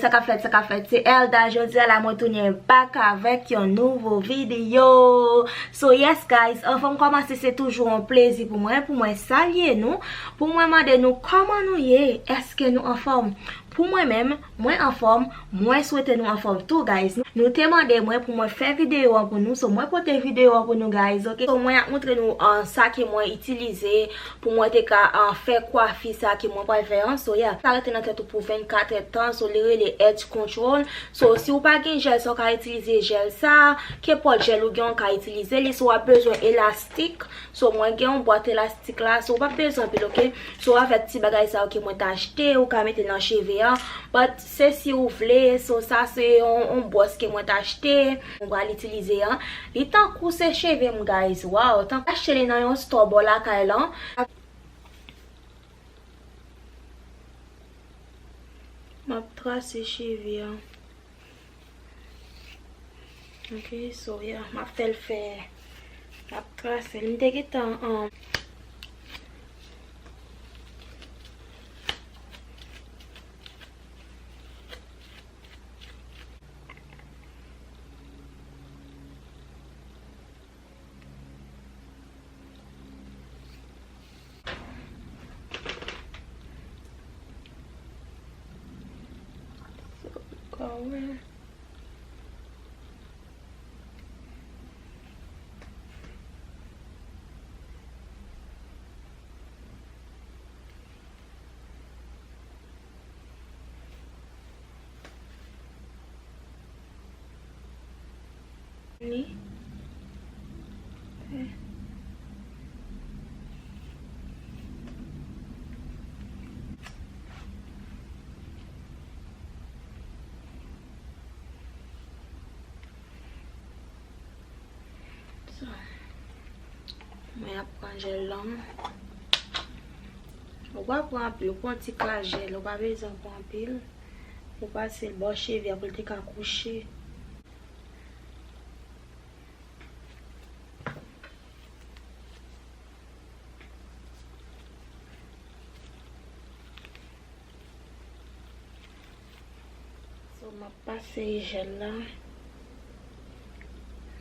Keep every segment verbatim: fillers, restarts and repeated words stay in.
Sa k ap fèt, sa k ap fèt, se Elda. Jodi a la, mwen tounen back avèk yon nouvo videyo. So, yes, guys, anvan m kòmanse, se toujou yon plezi pou mwen, pou mwen salye nou, pou mwen mande nou kòman nou ye, èske nou anfòm? Pou mwen menm, mwen anfòm, mwen swete nou anfòm tou, guys. Nou te mande mwen pou mwen fè videyo an pou nou, so mwen pote videyo an pou nou, guys, ok? So, mwen ap montre nou, ah, sa ke mwen itilize pou mwen te ka, ah, fè kwafi sa ke mwen pral fè an. So, yeah, sa rete nan tèt ou pou vennkat èdtan. So, li rele edge control. So, si w pa gen jèl sa, w ka itilize jèl sa. Kenpòt jèl ou gen, w ka itilize li. Si w ap bezwen elastik, so, mwen gen yon bwat elastik la. So, w p ap bezwen anpil, ok? So, avèk ti bagay sa yo ke mwen t achte, ou ka mete nan cheve an. But, se si ou vle. So, sa se yon, yon bwòs ke mwen t achte. Mwen pral itilize an. Li tankou se cheve m, guys. Wow, tankou achte li nan yon store bò lakay lan. M ap trase cheve an. Ok, so, yeah, m ap fè l fè, m ap trase l. M te gentan, um, So, w ka wè. Li. So, mwen ap pran jèl lan. Ou pa pran anpil, ou pran ti kras jèl, ou pa bezwen pran anpil. Ou pase l bò cheve a pou l te ka kouche. So, m ap pase jèl la.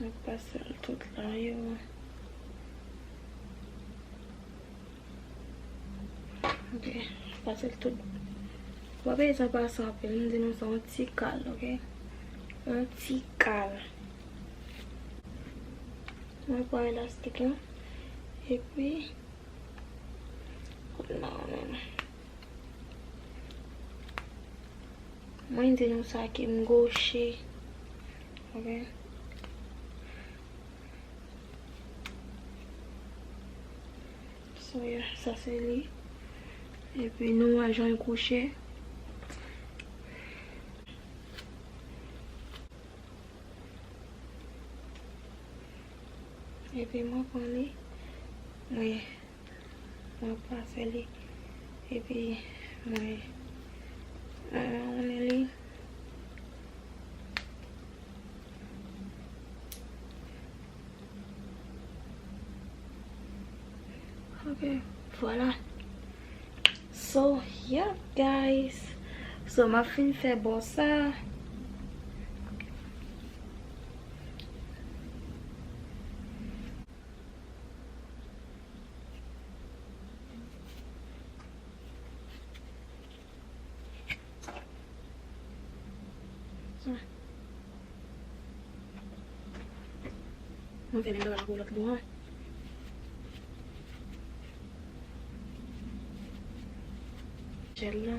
M ap pase l tout la yo. Ok, pase l tout. Ou pa bezwen pase anpil, m di nou se yon ti kal, ok? Yon ti kal. Mwen pran elastik la. Epi, kounye a menm. Mwen di nou sa ke m goche. Ok. So, yeah, sa se li. Epi nou wè jan l kouche. Epi mwen pran li. Mwen Mwen pase li. Epi mwen, mwen wounen li. Ok, vwala. So, yeah, guys. So, m ap fin fè bò sa. Mwen fè menm bagay la pou lòt bò a. Jèl la.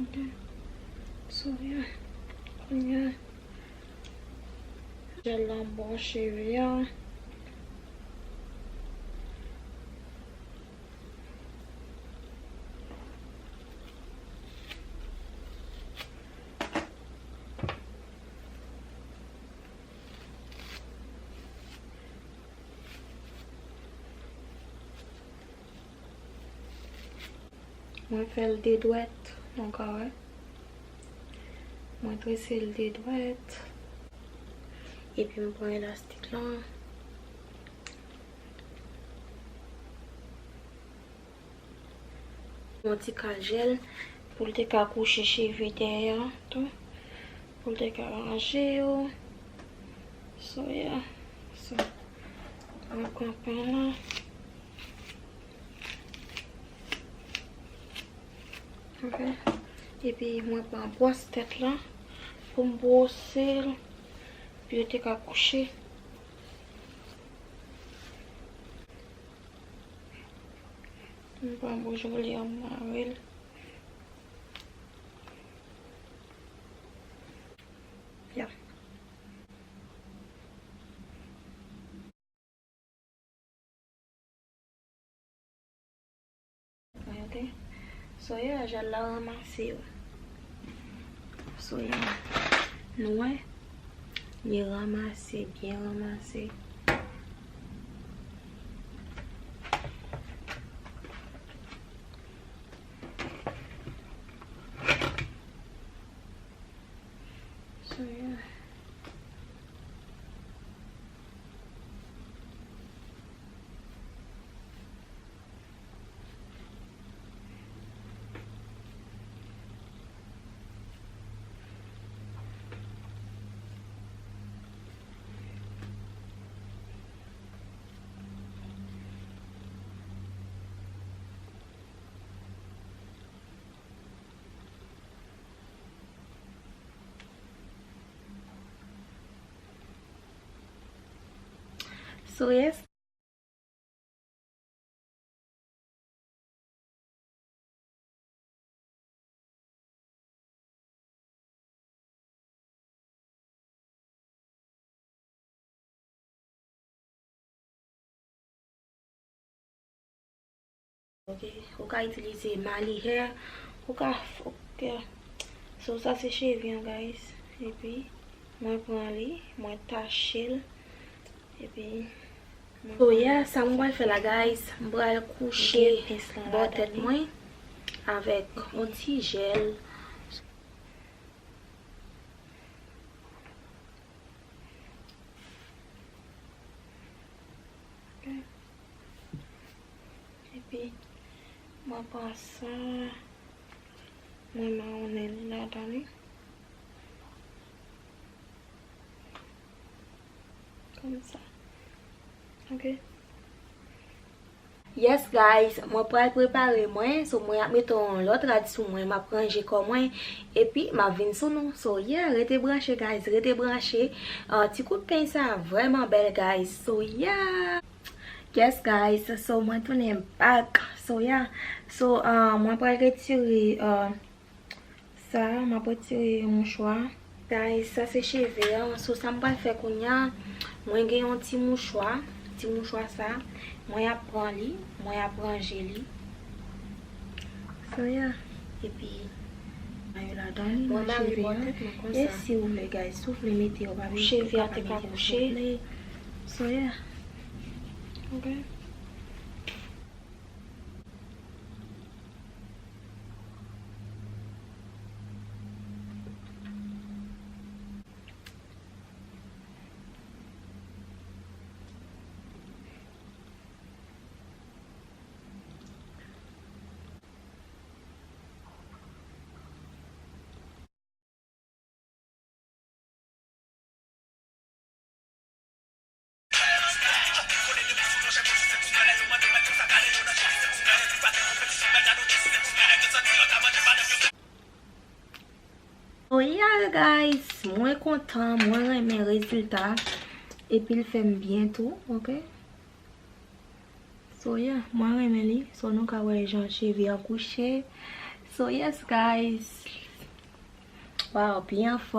Ok. So, yeah. Kounye a, jèl la bò cheve a. Mwen fè l de dwèt, nou ka wè. Mwen trese l de dwèt. Epi m pran elastik lan. Yon ti kal jèl pou l te ka kouche cheve dèyè an tou. Pou l te ka ranje yo. So, yeah. So, mwen pran pen lan. Ok. Epi mwen pran bwòs tèt lan pou m bwose l, pou yo te ka kouche. M pran bouch vole an, m mare l. Ya. Ok. So, yeah, jèl la ranmase yo. So, yeah. Nou wè? Li ranmase, byen ranmase. So, yeah. So, yes. Ok, ou ka itilize Mali Hair, ou ka, ok. So, sa se cheve an, guys. Epi, mwen pran li, mwen tache l. Epi, mwen So, yeah, sa m pral fè la, guys, m pral kouche bò tèt mwen avèk yon ti jèl. Ok. Epi, mwen pran sa, mwen mawonnen li ladan li. Kòmsa. Ok. Yes, guys, mwen pral prepare mwen. So, mwen ap mete yon lòt rad sou mwen, m ap ranje kò mwen, epi m ap vin sou nou. So, yeah, rete branche, guys, rete branche. Ah, ti kout peny sa vrèman bèl, guys. So, yeah. Yes, guys, so mwen tounen back. So, yeah. So, ah, mwen pral retire, ah, Sa, m ap retire mouchwa. Guys, sa se cheve an. So, sa m pral fè kounye a, mwen gen yon ti mouchwa. Ti mouchwa sa, mwen ap pran li, mwen ap ranje li. So, yeah. Epi, mwen mare bò tèt mwen konsa. E si w vle, guys, si w vle mete, w pa bezwen, cheve a te ka kouche. So, yeah. Ok. So, yeah, guys, mwen kontan, mwen renmen rezilta, epi l fè m byen tou, ok? So, yeah, mwen renmen li. So, nou ka wè jan cheve an kouche. So, yes, guys. Wow, byen anfòm.